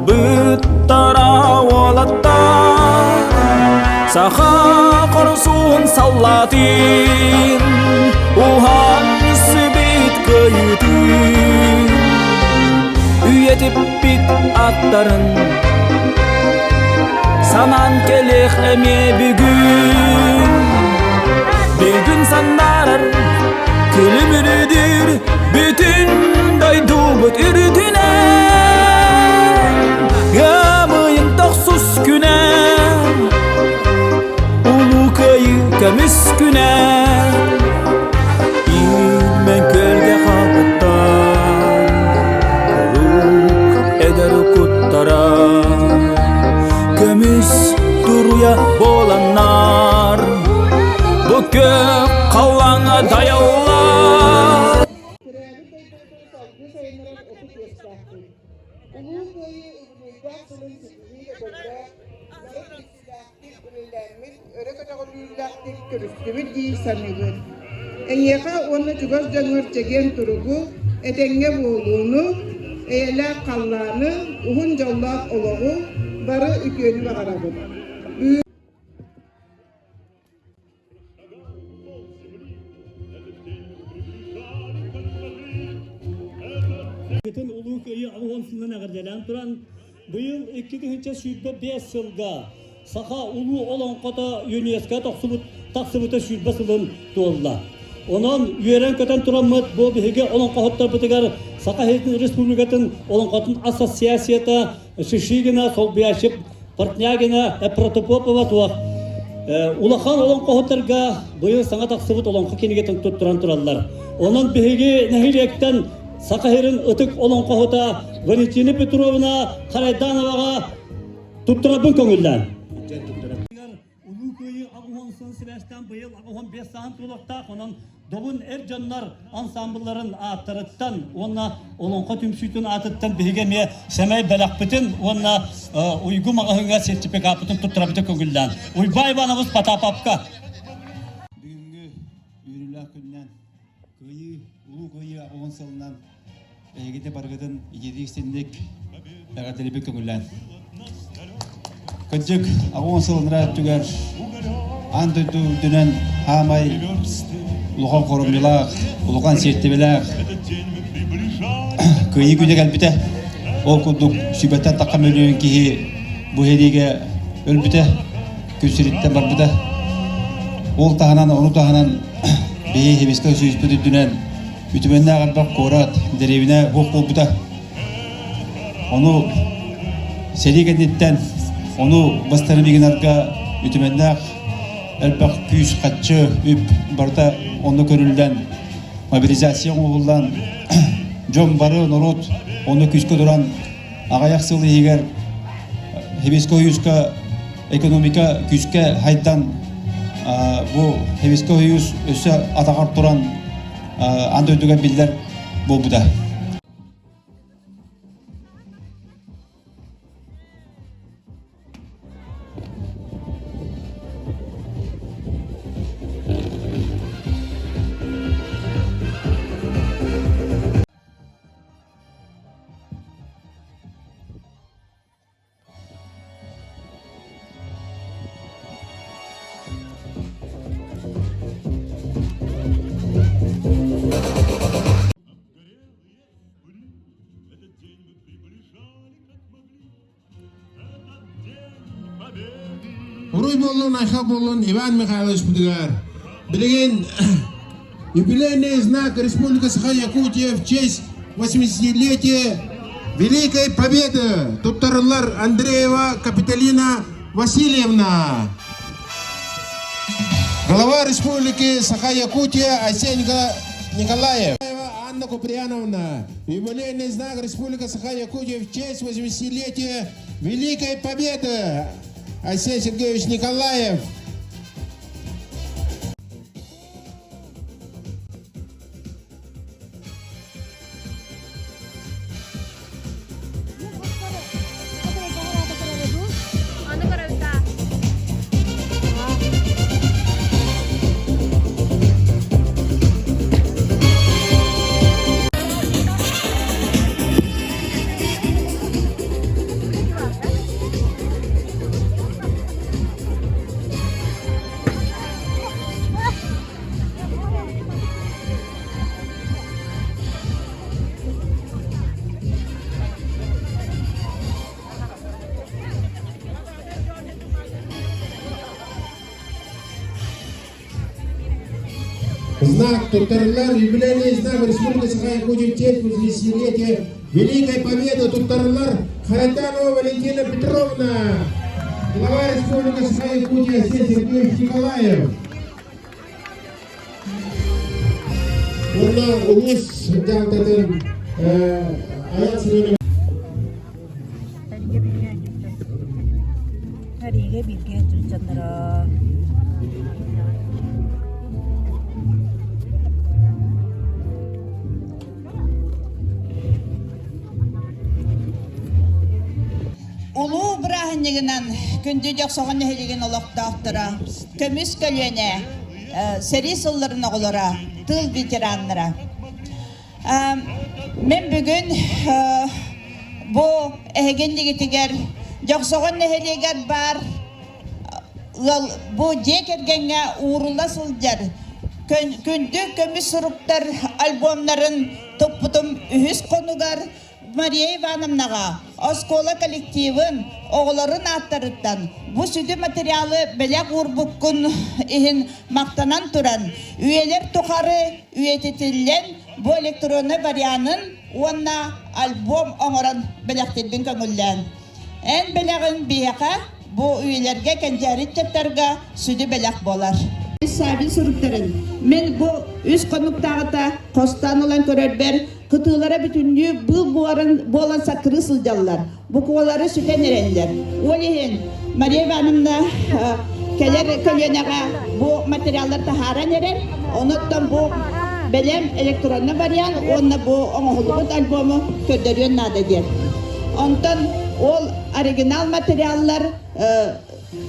Барбыттара уолаттар Саха хорсун саллаатын Уһан сибит кыайыытын Үйэтиппит аттарын Санаан кэлиэх эмиэ бүгүн Бүгүн санаарар Күлүмүрүдүр бүтүн дойдубут үрдүнэн Ыамыйын тохсус күнэ Улуу Кыайыы көмүс күнэ Иимэн күөлгэ хапыттан Куруук эдэр куттара Көмүс туруйа буоланнар Бу күөх халлааҥҥа дайаллар Төрөөбүт дойдубутун салгыы сайыннарар ытык иэстээхпит. Улуу Кыайыы үбүлүөйдээх сылын ситиһии көтөллөөх, бары түмсүүлээхтик үлэлээммит, өрө көтөҕүллүүлээхтик көрүстүбүт дии саныыбын. Эйиэхэ уонна чугас дьоҥҥор чэгиэн туругу, этэҥҥэ буолууну, эйэлээх халлааны, уһун дьоллоох олоҕу, бары үтүөнү баҕарабыт. Бүтүн Улуу Кыайыы 80 сылынан эҕэрдэлээн туран, быйыл 2025 сылга Саха улуу олоҥхото ЮНЕСКО тохсубут тахсыбыта 120 сылын туолла. Онон үөрэн-көтөн тураммыт бу биһиги олоҥхоһуттарбытыгар Саха Республикатын олоҥхотун ассоциацията Шишигина, солбуйааччы Портнягина, Протопопова туох улахан олоҥхоһуттарга быйыл саҥа тахсыбыт олоҥхо кинигэтин туттаран тураллар. Онон биһиги нэһилиэктэн Саха сирин ытык олоҥхоһута Валентина Петровна Харайдановаҕа туттарарбын көҥүллээн. Улуу Кыайыы 80 сылын сибээстээн быйыл 85 сааһын туолуохтаах, онон Добун эр дьоннор ансаамбылларын ааттарыттан уонна Олоҥхо түмсүүтүн аатыттан биһиги эмиэ сэмэй бэлэхпитин уонна Уйгу маҕаһыыҥҥа сертификаппытын туттарабыты көҥүллээн. Уйбаа Иванович Потаповка. Бүгүҥҥү үөрүүлээх күнүнэн Кыайыы, Улуу Кыайыы 80 сылынан эһигити барыгытын итиитик-истинник эҕэрдэлиибит көҥүллээн. Кырдьык, 80 сыл анараа өттүгэр аан дойду үрдүнэн хаамай улахан хоромньулаах, улахан сиэртибэлээх Кыайыы күнэ кэлбитэ. Ол курдук сүбэттэн тахха мөлүйүөн киһи бу сэриигэ өлбүтэ, күн сириттэн барбыта. Ол таһынан, ону таһынан биһи Хибиска сүүспүт үрдүнэн үтүмэннээх элбэх куорат, дэриэбинэ суох буолбута. Ону сэрии кэнниттэн ону бастарын гынарга үтүмэннээх элбэх күүс, хаччы, үп барыта онно көрүллэн, мобилизация оҥоһуллан, дьон бары норуот онно күүскэ туран аҕыйах сыл иһигэр Хибиско Союзка экономика күүскэ хайдан бу Хибиско Союз өссө атаҕар туран аан дойдуга биллэр буолбута. Уруй буоллун, айхал буоллун Иван Михайловичпытыгар. Билигин юбилейный знак Республика Саха-Якутия в честь 80-летия Великой Победы туттарыллар Андреева Капитолина Васильевна. Глава Республики Саха-Якутия Айсен Николаев. Анна Куприяновна. Юбилейный знак Республика Саха-Якутия в честь 80-летия Великой Победы. Айсен Сергеевич Николаев. Знак туттарыллар юбилейный знак Республики Саха-Якутия в честь 80-летия Великой Победы туттарыллар Хаританова Валентина Петровна, глава Республики Саха-Якутия Алексей Сергеевич Николаев. Уонна улуус дьаһалтатын Аян Семенов Эригэ бииргэ дьонноро Улуу бырааһынньыгынан күндү Дьохсоҕон нэһилиэгин олохтоохторо, көмүс көлүөнэ, сэрии сылларын оҕолоро, тыыл ветераннара. Мин бүгүн бу эһигин дигитигэр Дьохсоҕон нэһилиэгэр баар ыал бу дьиэ кэргэҥҥэ уурулла сылдьар күндү көмүс суруктар альбомнарын туппутум үһүс хонугар Мария Ивановнаҕа оскуола коллективын, оҕолорун ааттарыттан бу сүдү материалы бэлэх уурбуккун иһин махтанан туран, үйэлэр тухары үйэтитиллэн бу электроннай варианын уонна альбом оҥорон бэлэхтиирбин көҥүллээн. Эн бэлэҕиҥ биһиэхэ бу үйэлэргэ кэнчээри ыччаттарга сүдү бэлэх буолар. Савин суруктарын мин бу үс хонуктааҕыта хостоон ылан көрөрбөр кытыылара бүтүннүү быыл буоран буолан саккырыы сылдьаллар. Буквалары сүтэн эрэллэр. Ол иһин Мария Ивановна кэлэр көлүөнэҕэ бу материаллар таһааран эрэр. Онуттан бу бэлэм электронный вариант уонна бу оҥоһуллубут альбому көрдөрүөн наада диэн. Онтон ол оригинал материаллар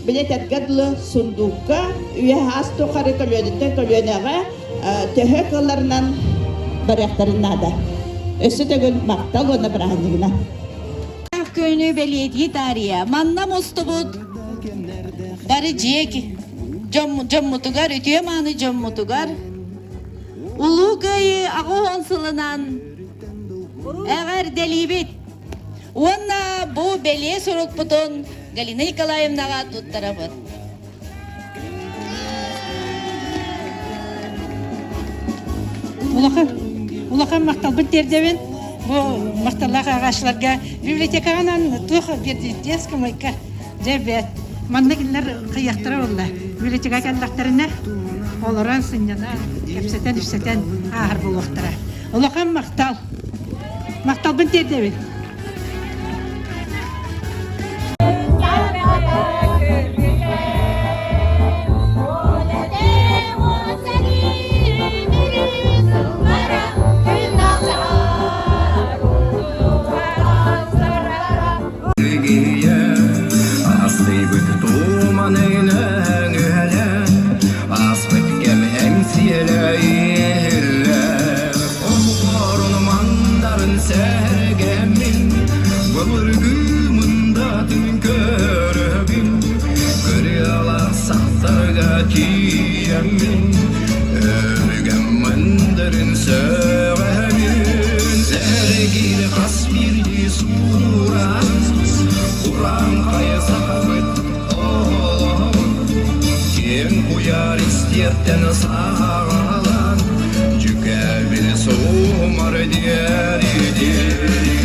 билэтэргэ дылы сундуукка үйэ-аас тухары көлүөнэттэн көлүөнэҕэ төһө кыалларынан барыахтарын наада. Өссө төгүл махтал уонна бырааһынньыгынан. Күнү бэлиэтии таарыйа манна мустубут бары дьиэ дьоммутугар, үтүө-мааны дьоммутугар Улуу Кыайыы 80 сылынан эҕэрдэлиибит! Уонна бу бэлиэ сурукпутун Галина Николаевнаҕа туттарабыт. Улахан, улахан махталбын тиэрдэбин. Бу махталлаах ааҕааччыларга библиотекаҕынан туох детская мойка дьэ бэт. Манна кинилэр хайыахтара буолла. Библиотека кэллэхтэринэ олорон сынньанан, кэпсэтэн-ипсэтэн ааһар буолуохтара. Улахан махтал. Махталбын тиэрдэбин. Астыйбыт туман өлөҥ үһэлэн, ааспыт кэм эҥсиэлэ иһиллэр. Омук мандарын сэргэммин, былыргы мындатын көрөбүн, кырыала сахтарга тиийэммин, өбүгэм мындырын сөҕөбүн. Сэргиир хас биирдии сууран, кураан хайа сахабыт оҕолоһон, киэҥ куйаар истиэптэн саҕалаан, дьүкээбил суумар диэри диэри.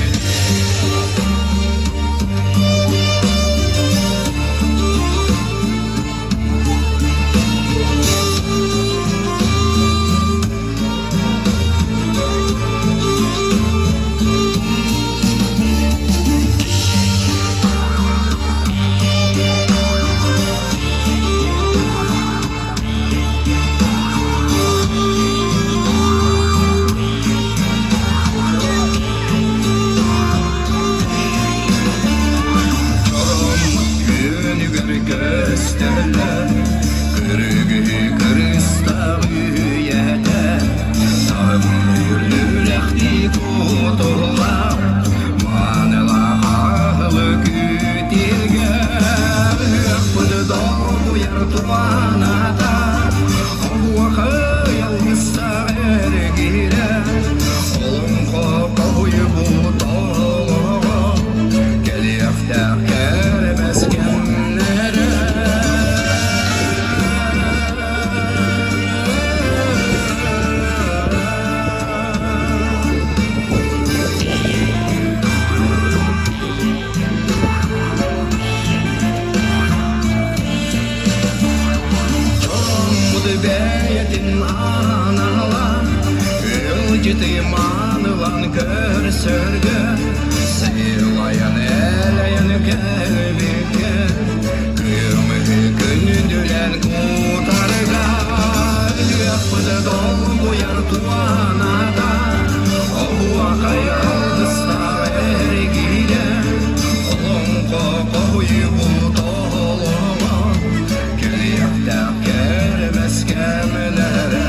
анала Ыалдьыты маанылан көрсөргө Сыылайан элэйэн кэлбиккэ Кыымыһы күндүлэн кутарга Өлүөхпүт долгуйар туоната Оһуохай алгыстаах эргиирэ Олоҥхо хоһуйбут олоҕо Кэлиэхтээх кэрэмэс кэмнэрэ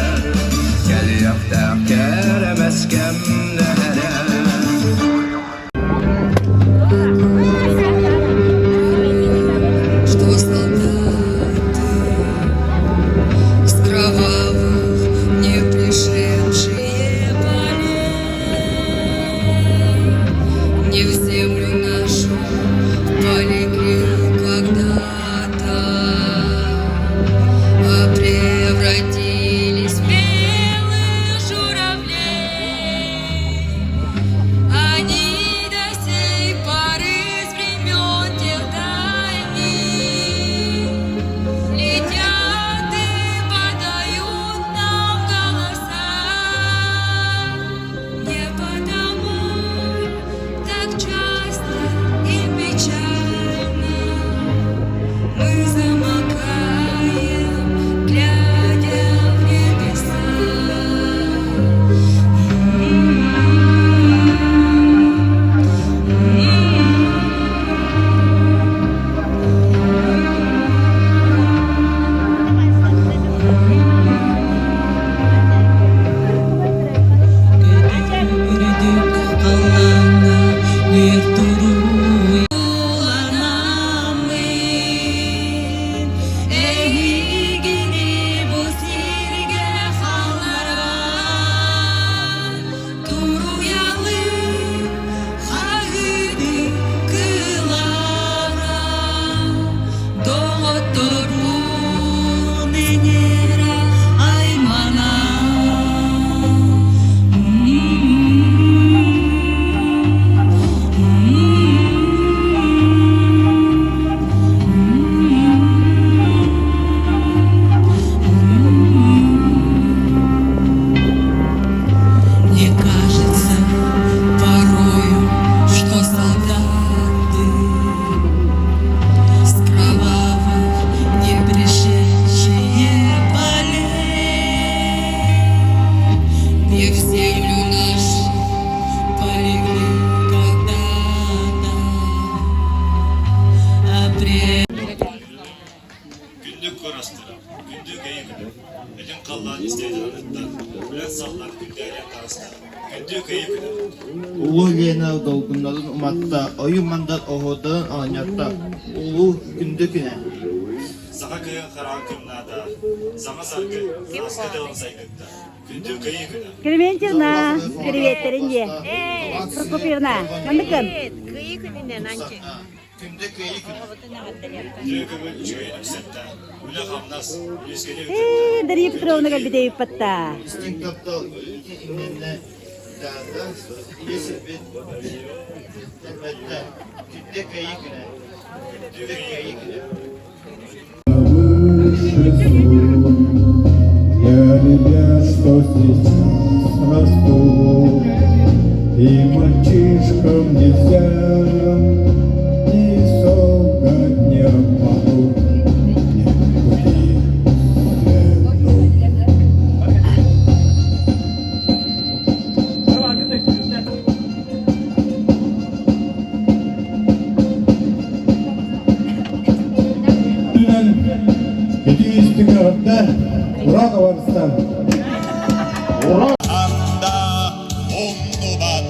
Кэлиэхтээх кэрэмэс кэмнэрэ Что солдаты с кровавых не пришедшие полей Не в землю нашу полегли когда-то, а превратились в белых журавлей. Они до сей поры с времен тех дальних летят и подают нам голоса. Не потому так часто и печально мы замолкаем, глядя в небеса. Үрдүк халлааҥҥа үөр туруйаланаммын, эһигини бу сиргэ хаалларан, туруйалыы хаһыытыы кыылара, доҕотторун иҥэрэ аймана. Мне кажется порою, что солдаты с кровавых не пришедшие полей Не в землю нашу полегли когда-то, а Күндү көрастыра, күндү кыайыы күнэ. Этиҥ халлаан истиэнэ аныттан, күлэн саллан күндээрэн таҕыста. Күндү кыайыы күнэ. Улуу Лена долгуннарын уматта, ойуу-мандар оһуордарын оонньотто. Улуу күндү күнэ. Саха кыайан хараҕын кымнаата, саҥа саргы, сааскы тылын сайгытта. Күндү кыайыы күнэ. Клементьевна, приветтерин дьиэ. Прокопьевна, манныкын. Кыайыы күнүнэн Анчы. Күндү кыайыы күнэ. Үтүө көҥүл үчүгэй үксэтте. Үлэ-хамнас, үлүскэни Ээ, Дария үтүртэ. Петровна кэлбитэ Истиҥ таптал иҥнэннэ, даада, ийэ сирбит тэлбэттэ. Күндү кыайыы күнэ. Күндү кыайыы күнэ. Я ребят, что сейчас растут, И мальчишкам нельзя ни солгать, ни обмануть, ни пути свернуть. Ити истиҥ Ура, товарыстар! Ура! Анда умнубат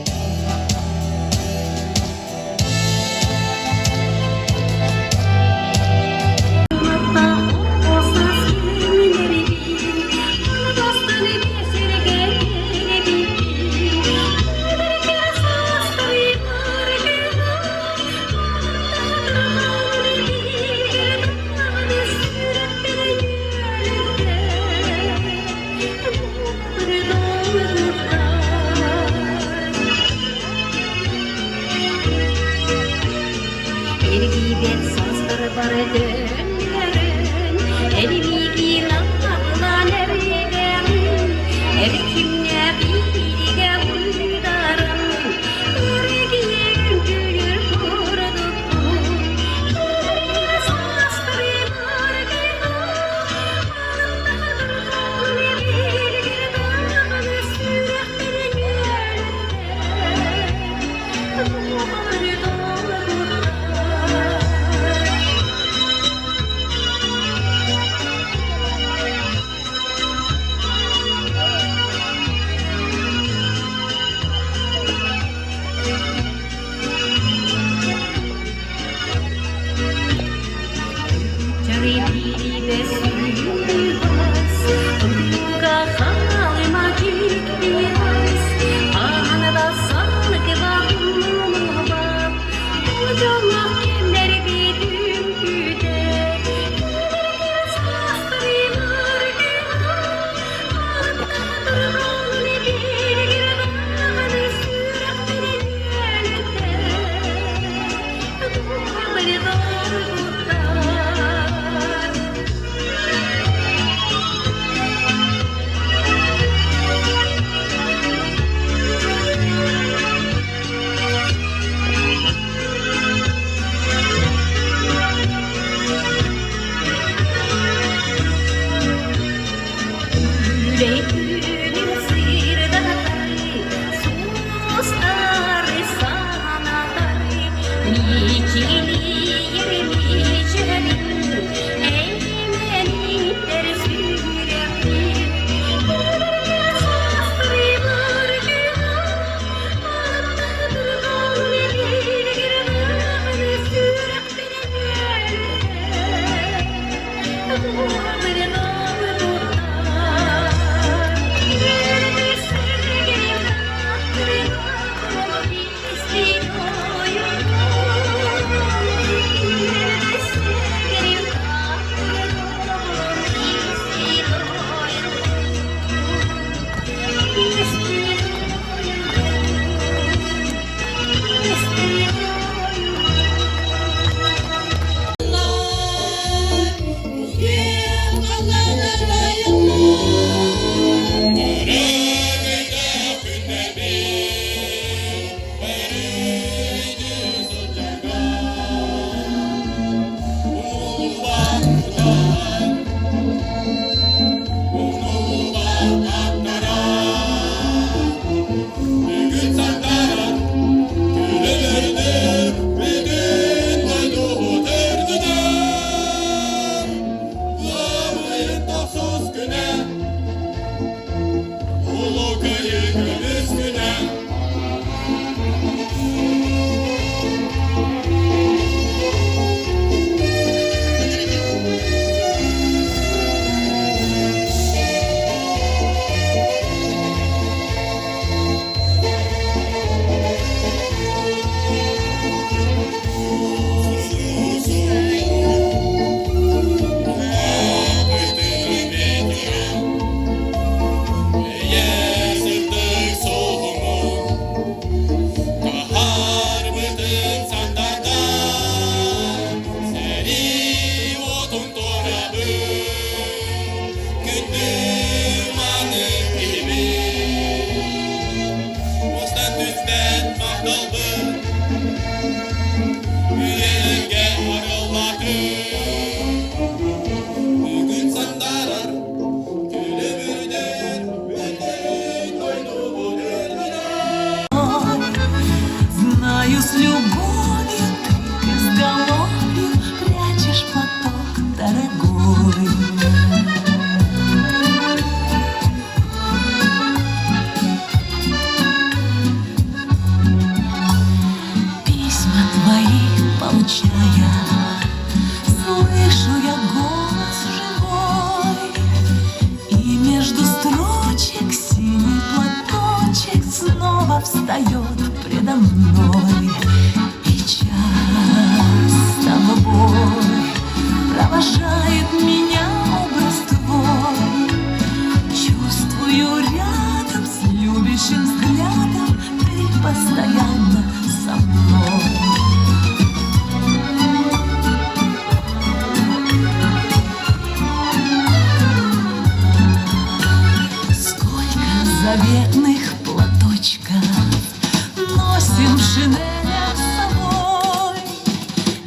Күндү маны киһибит, Уостан түспэт махталбыт, Үйэлэргэ арыллаатын. Бүгүн сандарар күлүмүрдүр бүтүн дойдубут үрдүнэн. Знаю, с любовью ты к изголовью прячешь платок дорогой. Письма твои получая, слышу я голос живой, И между строчек синий платочек снова встает предо мной. И часто в бой провожает меня образ твой. Чувствую рядом с любящим взглядом ты постоянно со мной. Сколько заветных платочков носим в шинелях с собой.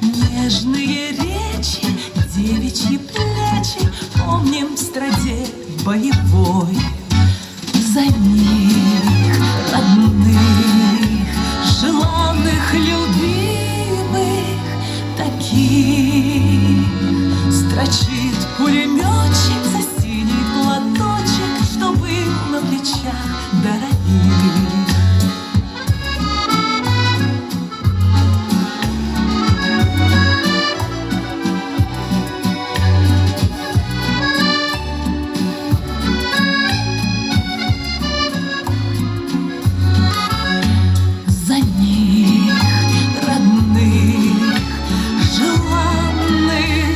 Нежные речи, девичьи плечи помним в страде боевой. За них, родных, желанных, любимых, таких строчит пулеметчик за синий платочек, что был на плечах дорогих. За них, родных, желанных,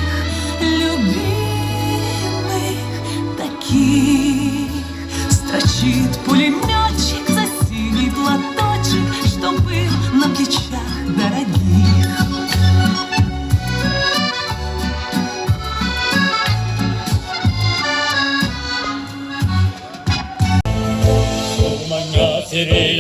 любимых, таких строчит пулеметчик за синий платочек, что был на плечах дорогих. Сири